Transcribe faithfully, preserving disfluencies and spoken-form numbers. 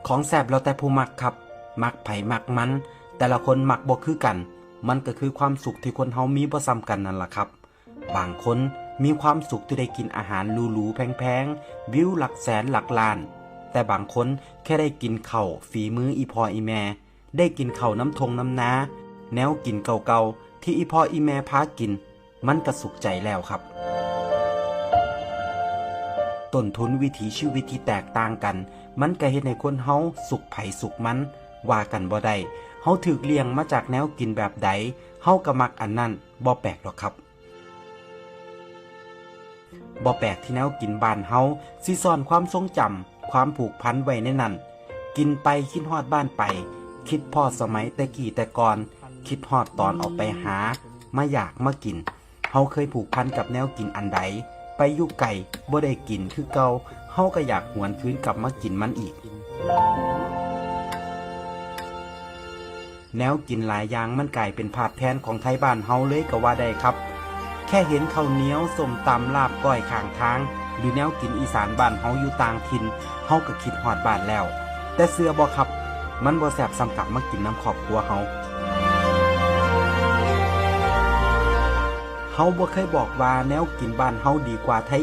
ของแซ่บแล้วแต่ผู้มักครับ มักไผมักมัน แต่ละคนมักบ่คือกัน มันก็คือความสุขที่คนเฮามีบ่ส่ำกันนั่นล่ะครับ บางคนมีความสุขที่ได้กินอาหารหรูๆแพงๆ วิวหลักแสนหลักล้าน แต่บางคนแค่ได้กินข้าวฝีมืออีพ่ออีแม่ ได้กินข้าวนำท่งนำนา แนวกินเก่าๆที่อีพ่ออีแม่พากิน มันก็สุขใจแล้วครับ ต้นทุนวิถีชีวิตที่แตกต่างกัน มันก็เฮ็ดให้คนเฮาสุขไผสุขมัน ว่ากันบ่ได้ เฮาถูกเลี้ยงมาจากแนวกินแบบใด เฮาก็มักอันนั้น บ่แปลกดอกครับ บ่แปลกที่แนวกินบ้านเฮาสิซ่อนความทรงจำ ความผูกพันไว้ในนั้น กินไปคิดฮอดบ้านไป คิดพ้อสมัยแต่กี้แต่ก่อน คิดฮอดตอนออกไปหา มาอยากมากิน เฮาเคยผูกพันกับแนวกินอันใด ไปอยู่ไกลบ่ได้กินคือเก่า เฮาก็อยากหวนคืนกลับมากินมันอีก แนวกินหลายอย่างมันกลายเป็นภาพแทนของไทบ้านเฮาเลยก็ว่าได้ครับ แค่เห็นข้าวเหนียว ส้มตำ ลาบก้อยข้างทาง หรือแนวกินอีสานบ้านเฮาอยู่ต่างถิ่น เฮาก็คิดฮอดบ้านแล้ว แต่เชื่อบ่ครับ มันบ่แซ่บส่ำกลับมากินนำครอบครัวเฮา เฮาบ่เคยบอกว่าแนวกินบ้านเฮาดีกว่าไท